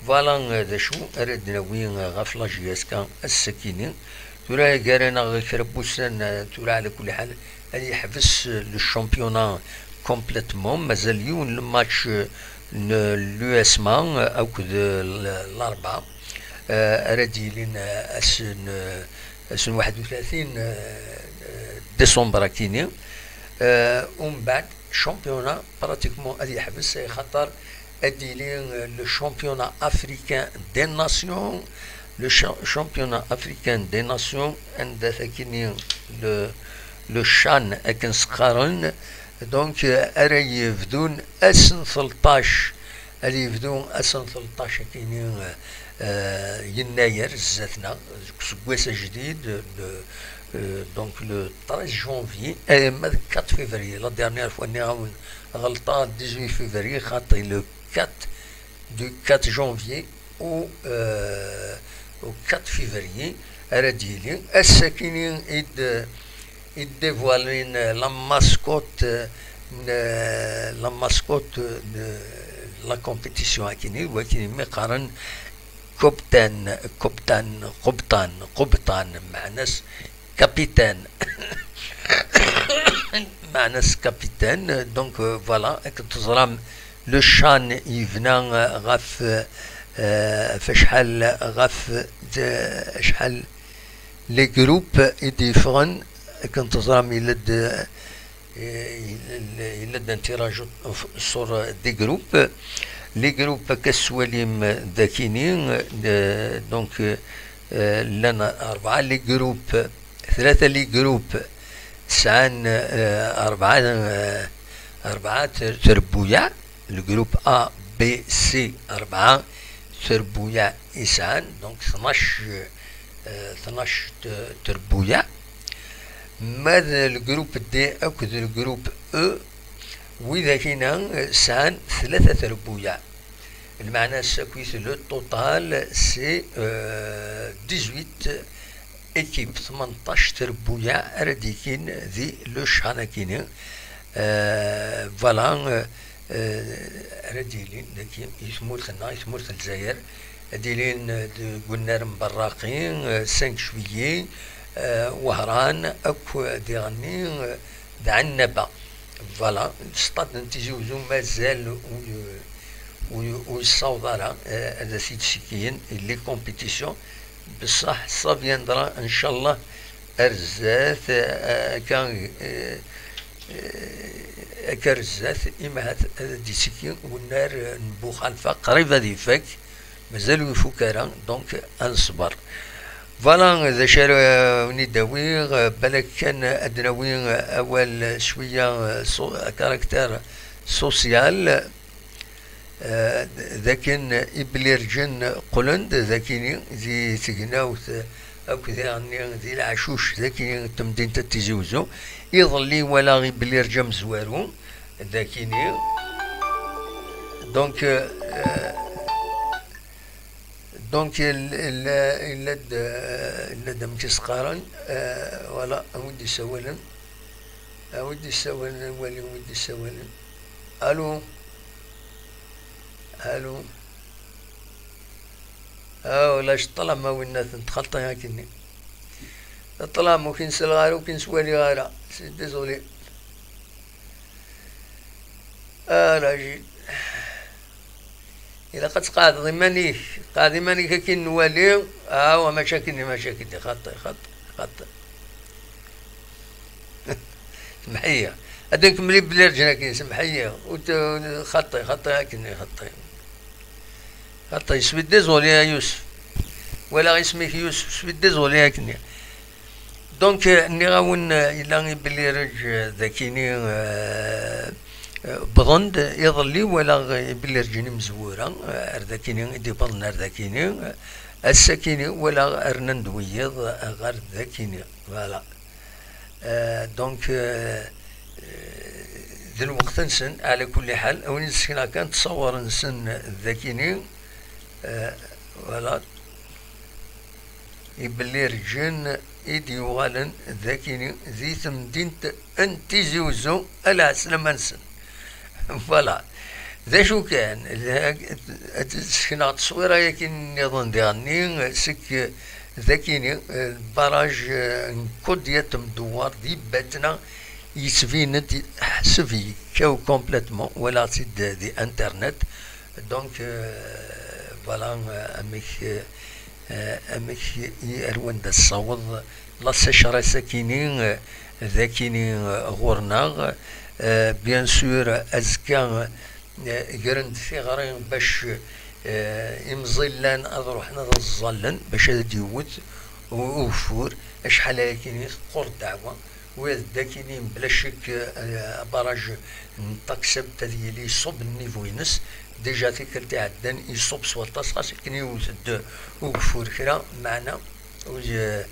Voilà, euh, d acu ara d-nawi, euh, ɣef la J S K ass-akini. Tura gar-aneɣ kra n wussan, euh, tura ɛla kulli ḥal, ad yeḥbes, euh, le championnat complètement. Mazal yiwen le match, euh, n l'U S M A, euh, akked, euh, l-, Larebɛa, euh, ara d-yilin, euh, ass n, euh, ass n waḥed u tlatin, euh, euh, décembre akini. Euh, umbeɛd, championnat pratiquement ad yeḥbes, axaṭer ad d-yili, euh, le championnat africain des nations, le cha-, championnat africain des nations, anda-t akini le, le CHAN akken s-qqaren. Donc, euh, ara yebdun ass n tleṭṭac, ad yebdu ass n tleṭṭac akini, euh, euh, yennayer zdat-neɣ, deg useggas ajdid, le, euh, donc le treize janvier, euh, ma d quatre février, la dernière fois nniɣ-awen ɣelṭeɣ, dix-huit février, xaṭi, le quatre, du quatre janvier au, euh, au quatre février ara d-yili. Ass-akini i d-, i d-dévoilin la mascotte, n, la mascotte de la compétition akini, wakini mi qqaren Qubtan, Qubtan, Qubtan, Qubtan, meɛna-s capitaine. Meɛna-s capitaine, donc, euh, voilà, akken teẓram, le chan yebna, euh, ɣef, euh, ɣef acḥal, ɣef de, acḥal les groupes i d-yeffɣen, akken teẓram, yella-d, euh, yella-d un tirage sur des groupes. Les groupes akka s-twalim dakini, euh, donc, euh, llan rebɛa les groupes, tlata les groupes sɛan, euh, rebɛa, euh, rebɛa ter-, trebbuyaɛ. Le groupe A, B, C, rebɛa trebbuyaɛ i sɛan, donc tnac, euh, tnac t-, trebbuyaɛ. Ma d le groupe D akked le groupe E, widak-ina, euh, sɛan tlata trebbuyaɛ. Lmeɛna, sakit, le total, c'est, euh, dix-huit équipes, tmenṭac trebbuyaɛ ara d-yekin di le chan akini. Euh, voilà, euh, euh, ara d-yilin dagi i tmurt-nneɣ, i tmurt n Lezzayer. Ad d-ilin, euh, deg unnar n Berraqi, euh, cinq juillet, euh, Wehran, akk diɣenni, euh, d Ɛennaba. Voilà, stade n Tizi Uzzu mazal ur, ur, ur yessaweḍ ara, euh, ad as-id-ssikyen les compétitions. Bessaḥ, ça viendra, ncallah, ar zdat, euh, akka, euh, euh, akka ar zdat, imahat ad d-isiki unnar, euh, n Buxalfa, qrib ad ifak, mazal ur ifuk ara, donc, ad nṣber. Voilà, d acu ara wen-id-awiɣ, euh, balak kan ad d-nawi, euh, awal, euh, cwiya, euh, so-, à caractère social. Eh, d akken Ibelirǧen qqlen-d d akini di tegnawt akk diɣenni di leɛcuc d akini n temdint n Tizi Uzzu. Iḍelli walaɣ Ibelirǧ amezwaru d akini. Donc, eh, donc, il, il, il, il, il, amek i s-qqaren, eh, voilà, a wi d-isawalen, a wi d-isawalen, a wali wi d-isawalen. Allô? Allô? Ah, ulac ṭṭlam, a winnat n txalṭi akkenni. Ṭṭlam, ur k-in-selleɣ ara, ur k-in-swaliɣ ara. C'est désolé. Ah, rajil. Ilaq ad tqeɛdeḍ iman-ik. Qeɛd iman-ik akin nwali. Ah, wa mačči akkenni, mačči akkenni. Xaṭi, xaṭi, xaṭi. Semḥ-iyi. Ad nkemmel i Belirǧen akin, semḥ-iyi. Ur t-, xaṭi, xaṭi akken, xaṭi. Xaṭi, je suis désolé a Yusef. Walaɣ isem-ik Yusef, je suis désolé akken. Donc, euh, nniɣ-awen, euh, yella i Belirǧ, euh, d akini, euh, euh, wwḍen-d iḍelli, walaɣ i Belirǧ n imezwura, euh, ar d akini, i d-iwwḍen ar d akini, euh, ass-akini, walaɣ rnan-d wiyiḍ, euh, ɣer d akini. Voilà. Euh, donc, euh, euh, d lweqt-nsen, ɛla kulli ḥal, a wen-d-sekneɣ kan ttṣawar-nsen d akini, euh, voilà, i Belirǧen i d-yuɣalen d akini di temdint n Tizi Uzzu, a lɛeslama-nsen. Voilà. D acu kan, d-, ad d-sekneɣ tteswira-yakin nniḍen diɣenni seg, d akini, eh, barrage, eh, n Kudyat Mdewwar di Batna, yettbin-d, ḥseb yekkaw complètement, walaɣ-tt-id di internet. Donc, eh, voilà, eh, amek, eh, eh, amek i, ar wanda tessaweḍ la sécheresse akini, eh, d akini, eh, ɣur-neɣ. Eh, bien sûr, azekka, eh, gren-d tiɣri bac, eh, imẓillan ad ruḥen ad ẓẓallen, bac ad d-yewwet u-, ugeffur. Acḥal ayakini teqqur ddeɛwa, wid d akini, bla ccek, eh, abaraj n Taxebt ad yili iṣubb nnivu-ines. Déjà tikkelt iɛeddan iṣubb s waṭas, xas akken yewwet-d ugeffur kra, meɛna ur y-,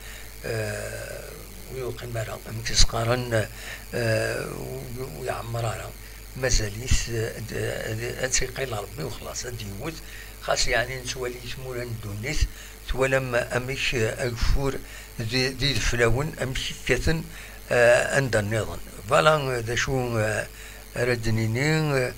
eh, ur yeqqim ara, amek i s-qqaren, eh, ur, ur iɛemmer ara. Mazal-it, eh, ad, ad, ad tt-iqqil Rebbi u xlaṣ, ad d-yewwet Xas yeɛni nettwali tmura n ddunit, twalam amek, eh, ageffur d, d ideflawen, amek i kkaten, eh, anda nniḍen. Voilà, eh, d acu, eh, ara d-nini, eh,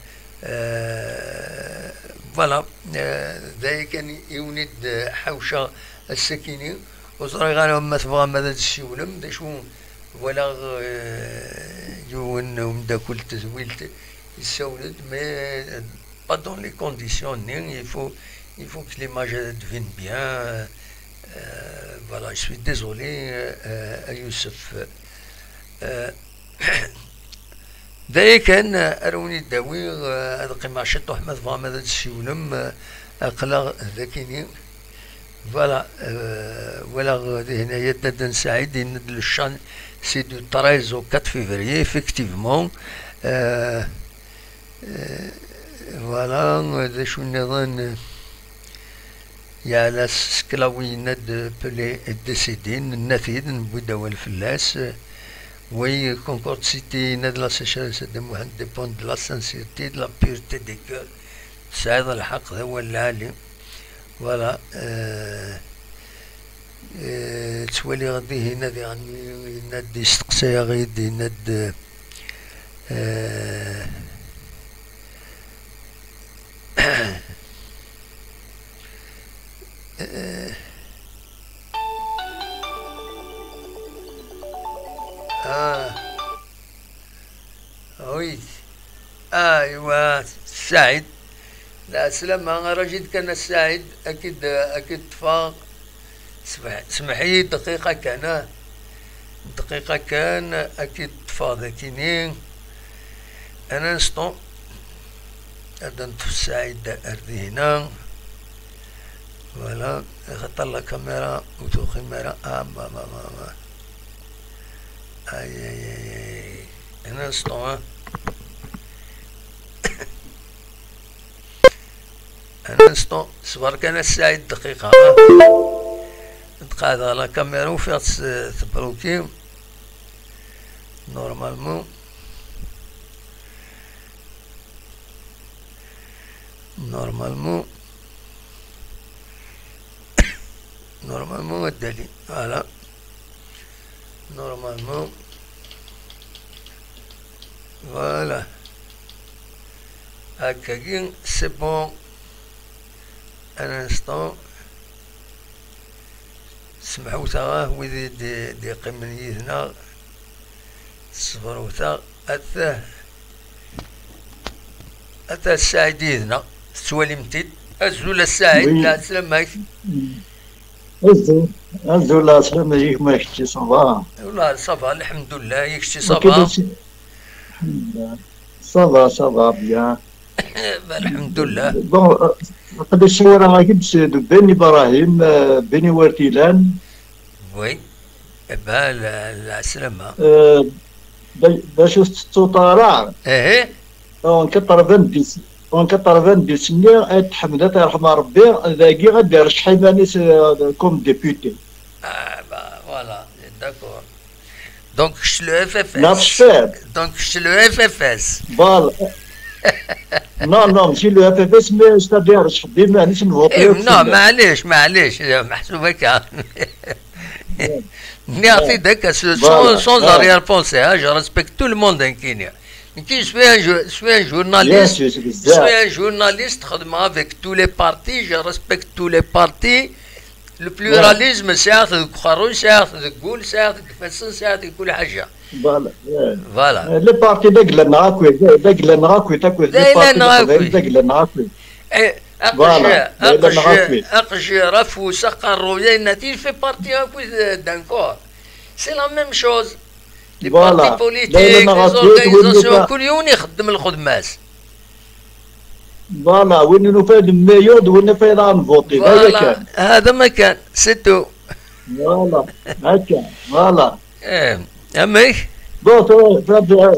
eh, voilà, eh, d aya kan i wen-id-ḥawceɣ ass-akini. Ur ẓriɣ ara ma tebɣam ad d-tessiwlem, d acu, walaɣ, eh, yiwen umeddakel n tedwilt yessawel-d, mais pas dans les conditions-nni, il faut, il faut que l'image elle devienne bien. Euh, voilà, je suis désolé, euh, à Youssef. Euh, d aya kan, euh, ara wen-id-awiɣ, euh, ad qqimeɣ ciṭuḥ, ma tebɣam ad d-tessiwlem, euh, aql-aɣ d akini. Voilà, euh, walaɣ dihin-a Yat Aden Saïd, yenna-d le chant, c'est du treize au quatre février, effectivement. Euh, Euh, voilà, d acu nniḍen? Yeɛla Sklawi yenna-d Pelé est décédé, nenna-t-id, newwi-d awal fell-as. Oui, Concord City yenna-d la sécheresse de Mohamed dépend de la sincérité, de la pureté des cœurs. Tesɛiḍ lḥeqq, d awal lɛali. Voilà. Euh, euh, ttwaliɣ dihin ad iɣenni, yenna-d, yesteqsa-yaɣ-id, yenna-d, euh, euh, ah, oui. Aywa, Saɛid. Lɛeslama, araj-id kan a Saɛid, ad k-id-, ad k-id-ṭṭfeɣ. Smeḥ-, smeḥ-iyi dqiqa kan, ah. Dqiqa kan, ad k-id-ṭṭfeɣ dakini. Un instant. Ad neṭṭef Saɛid ar dihina. Voilà, axaṭer la caméra ur tuxim ara. Ah, ma, ma, ma, ma. Aïe, aïe, aïe, aïe. Un instant, hein. Un instant, ṣber kan a Saɛid, dqiqa, hein. Ad qeɛdeɣ la caméra, ufiɣ-tt, euh, tebruki. Normalement. Normalement. Normalement, ad d-ali. Voilà. Normalement. Voilà. Akkagi, c'est bon. Un instant. Semḥewt-aɣ, ah, wid i d-, d-iqqimen yid-neɣ. Ṣebret-aɣ. Ata, ata Saɛid yid-neɣ. Tettwalim-t-id. Azul a Saɛid, oui. Lɛeslama-k. Azul, azul, lɛeslama-k, ma kečči, ça va? Wallah, ça va, lḥemdullah, i kečči, ça va? Lḥemdullah. Ça va, ça va, bien. Lḥemdullah. Bon, euh, aql-i ssawaleɣ-ak-d s-, d Ben Ibrahim, euh, Ben Iwertilan. Oui. Eh ben, la, la salama. Euh, d-, d acu tettuḍ ara? Ehe. En quatre-vingt-dix, en quatre-vingt-dix-nni, Ayt Ḥmed, ad t-yerḥem Rebbi, dagi ad d-irceḥ iman-is, euh, comme député. Ah, bah, voilà, d'accord. Donc, je suis le F F S. Neɣ tecfiḍ? Donc, je suis le F F S. Voilà. Non, non, ماشي le F F S, mais c'est-à-dire, je dis, mais, je ne vois pas. Eh, non, معليش، معليش، محسوب هكا. Merci, d'accord, sans, voilà, sans arrière-pensée, hein, je respecte tout le monde, hein, Kenya. Qui je suis un, je suis un journaliste, je suis un journaliste, خدمة avec tous les partis, je respecte tous les partis. Le pluralisme, c'est un, c'est un, c'est un, c'est un, c'est un. Voilà. Voilà. Euh, les partis d agla-nneɣ akk, d, d agla-nneɣ akk, d agla-nneɣ akk. Eh, voilà, aqjir, aqjir, afus, aqerruy, ayennat, il fait partie akk d, d'un corps. C'est la même chose. Les partis politiques, les organisations, كل يوم يخدم الخدمة-s. Voilà, win nufa d meilleur, d win nufa ad nvuṭi, d aya kan. Voilà, هذا ما كان, c'est tout. Voilà, هكا, voilà. Eh, amek? Bon, tura, tura,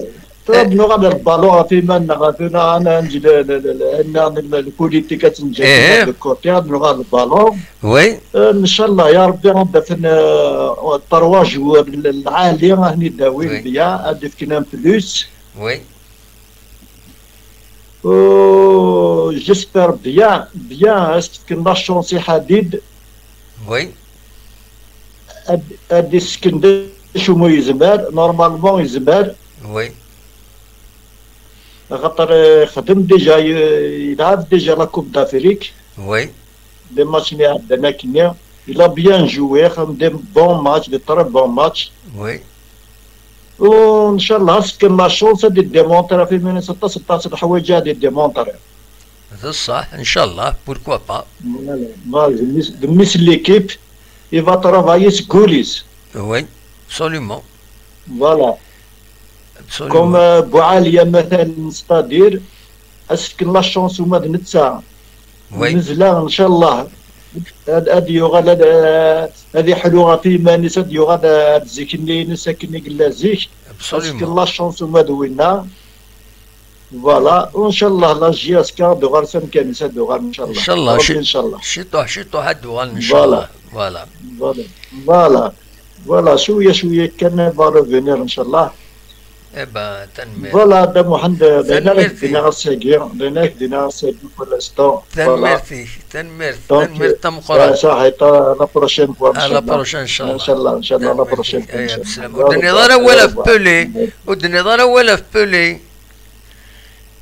tura nuɣal ɣer lbalon ɣef iman-nneɣ, tura ad neǧǧ le, le, le, le, le, le politique ad t-neǧǧ de côté, ad nuɣal ɣer lbalon. Oui. Eh, ncallah, ya Rebbi, ad d-afen, eh, trois joueurs lɛali, ad ten-id-awin, bien, ad d-fken un plus. Oui. j'espère bien, bien, est-ce que la chance est Hadid? Oui. Ad, ad d-issken d acu mu yezmer, normalement yezmer. Oui. Axaṭer, eh, xdem déjà, eh, yelɛab déjà la Coupe d'Afrique. Oui. Des matchs-nni iɛeddan akkenni. Il a bien joué, xdem des bons matchs, des très bons matchs. Oui. U ncallah, est-ce que la chance ad d-démontrer ɣef iman-is aṭas, aṭas n leḥwayeǧ ad d-démontrer. D ṣṣeḥ, ncallah, pourquoi pas. Voilà. Voilà, de Miss, de Miss l'équipe, il va travailler ce goal-is. Oui, absolument. Voilà. Absolument. Comme, euh, Boualia, مثلا, c'est-à-dire, est-ce que la chance ou de netta? Oui. Nezla, ncallah, ad, ad yuɣal ad, ad iḥlu ɣef iman-is, ad yuɣal ad zik-nni-ines akken i yella zik. Absolument. Est-ce que la chance ou de winna? Voilà, ncallah, la J S K ad d-tuɣal s amkan-is, ad d-tuɣal, ncallah. Ncallah, Rabbi, ci-, ncallah. Ciṭuḥ, ciṭuḥ ad d-tuɣal, ncallah. Voilà. Voilà. Voilà. Voilà, cwiya, cwiya kan, va revenir, ncallah. Eh ben, tanemmirt. Voilà, Dda Muḥend, d ayen ara k-d-iniɣ ass-agi, d ayen ara k-d-iniɣ ass-agi pour l'instant. Voilà. Tanemmirt-ik, tanemmirt, donc, tanemmirt tameqqrant. Eh, saḥit, à la prochaine fois, ncallah. À la prochaine, ncallah. Ncallah, ncallah, à la prochaine fois, ncallah. Tanemmirt-ik, aya, bslam. Ur d-tenniḍ ara awal ɣef Pelé, ur d-tenniḍ ara awal ɣef Pelé.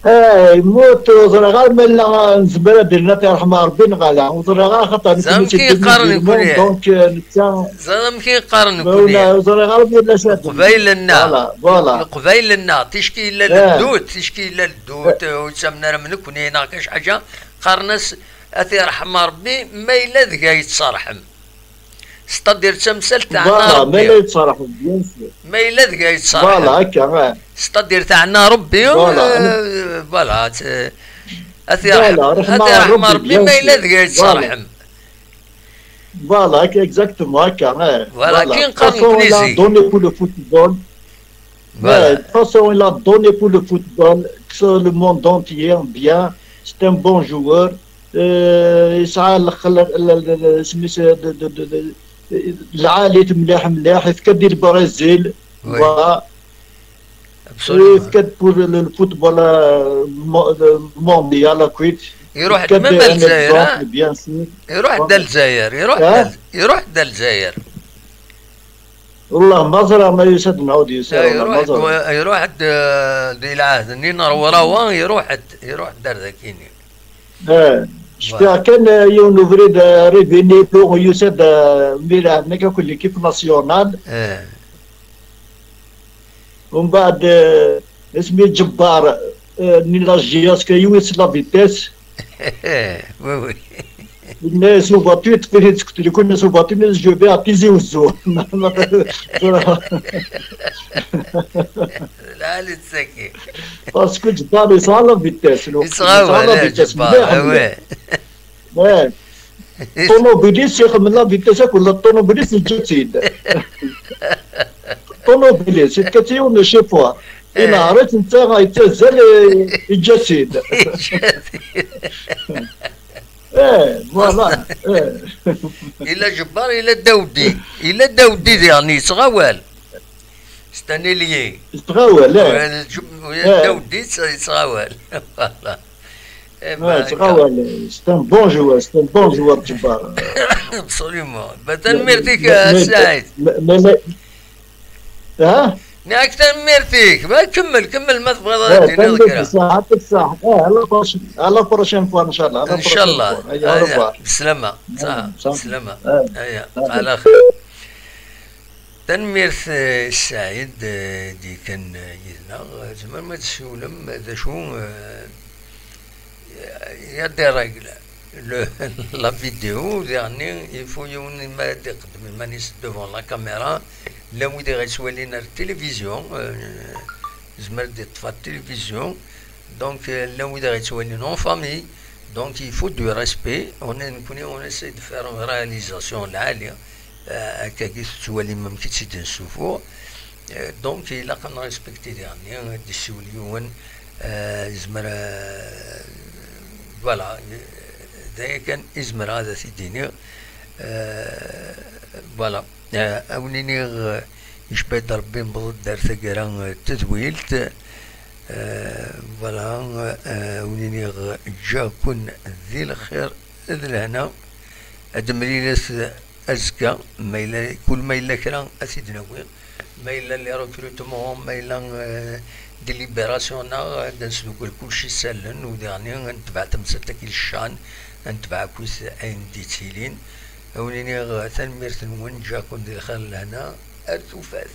Eh, yemmut, ur ẓriɣ ara ma yella nezmer ad d-nini ad t-yerḥem Rebbi neɣ ala. Ur ẓriɣ ara, xaṭer nekk ẓer amek i qqaren nekkni. Donc, eh, netta. Ẓer amek i qqaren nekkni. Ur ẓriɣ ara ma yella s Leqbayel-nneɣ. Voilà, voilà. Leqbayel-nneɣ, ticki yella leddut, ticki yella leddut, eh, ur yettamen ara am nekkni neɣ kan ḥaǧa, qqaren-as ad t-yerḥem Rebbi, ma yella deg-a yettṣerḥem. C'est-à-dire d tamsalt teɛna Rebbi. Voilà, ma yella yettṣerḥem, bien sûr. Ma yella deg-a yettṣerḥem. Voilà, akka, eh. C'est-à-dire teɛna Rebbi, voilà, eh, voilà, t-, ad t-yerḥem, ad t-yerḥem Rebbi, ma yella deg-a yettṣerḥem. Voilà, exactement, akka, eh. Voilà, voilà. Akken qqaren nekkni zik. De toute façon, il a donné pour le football. Voilà. Ouais, de toute façon, il a donné pour le football, que ce soit le monde entier, bien. C'est un bon joueur. Euh, yesɛa lxel-, l-, l-, l-, isem-is, de, de, de, de, lɛali-t mliḥ, mliḥ. Yefka-d i Lbrazil. Oui. Voilà. Absolument. Yefka-d pour le, le football, euh, mo-, euh, mondial, akkit. Iruḥ-d même ar Lezzayer, un exemple, bien sûr. Iruḥ-d ar Lezzayer, iruḥ-d ar, iruḥ-d ar Lezzayer. Wallah, ma ẓriɣ ma yusa-d neɣ ur d-yusi ara, wallah, ma ẓriɣ. Iruḥ-d, eh, di lɛahd-nni n Rewrawa, iruḥ-d, iruḥ-d ar dakini. Eh, cfiɣ kan, eh, yiwen ubrid, eh, Rivini, yusa-d, eh, mi lɛebden akka akk l'équipe nationale. Eh. Umbeɛd, eh, isem-is Ǧebbar, eh, nni la J S K, yiwi-s la vitesse. Oui, oui. Yenna-yas ubatu, yeṭṭef-it-id seg utriku, yenna-yas ubatu, yenna-yas je vais à Tizi Ouzou. Lɛali ttsaki. Parce que Ǧebbar yesɛa la vitesse, yesɛa la vitesse mliḥ, mliḥ. Ouais. Ṭunubil-is ixemmem la vitesse akk, la ṭunubil-is yeǧǧa-tt-id. Ṭunubil-is, yefka-tt i yiwen n ucifuṛ. Eh. Inehṛ-itt, netta yettazzal, eh, yeǧǧa-tt-id. Yeǧǧa-tt-id. Eh, voilà. Eh. Ila Ǧebbar, ila Dawdi. Ila Dawdi diɣen, yettɣawal. C'est un ailier. Yettɣawal, eh. Ouais, Ǧeb-, ouais, eh. Dawdi yettɣawal. Voilà. Eh ben, yettɣawal. C'est un bon joueur, c'est un bon joueur, Ǧebbar. Absolument. Ben, tanemmirt-ik, a Saɛid. Mais, mais, mais, ha? Nniɣ-ak tanemmirt-ik. Ben, kemmel, kemmel ma tebɣiḍ ad d-tiniḍ kra. Tanemmirt-ik, ṣṣeḥ, yeɛṭik ṣṣeḥ. Eh, à la prochaine, à la prochaine fois, ncallah. Ncallah. Aya, au revoir. Bislama. Ṣṣeḥ, bislama. Aya, ala xir. Tanemmirt, eh, Saɛid, eh, d-yekkan, eh, yid-neɣ. Eh, tzemrem ad tessiwlem, eh, d acu, eh, il y a des règles. Le, la vidéo, diɣenni, il faut yiwen ma ad iqeddem iman-is devant la caméra, llan wid i ɣ-yettwalin ar tilivizyu, eh, yezmer ad iṭṭef ar tilivizyu, donc, eh, llan wid i ɣ-yettwalin en famille, donc il faut du respect, on est, nekkni, on essaie de faire une réalisation lɛali, eh, akkagi tettwalim amek i tt-id-nessufuɣ. Eh, donc, ilaq ad nrespekti diɣenni, ad d-issiwel yiwen, eh, yezmer, eh, voilà, eh, d aya kan i zemreɣ ad t-id-iniɣ. Eh, voilà. Eh, ad wen-iniɣ, eh, icba-d Rebbi, newweḍ-d ar taggara, eh, n tedwilt. Voilà, wen-iniɣ ǧǧiɣ-ken di lxir d lehna. Ad d-mlilet azekka, ma yella, kul ma yella kra ad t-id-nawi. Ma yella les recrutements, ma yella délibération-nneɣ, ad d-nesdukkel kullec isallen, u diɣen ad netbeɛ tamsalt-agi leccan, ad netbeɛ akkit ayen d-yettilin. Ad wen-iniɣ tanemmirt-nwen, ǧǧiɣ-ken di lxir d lehna, ar tufat.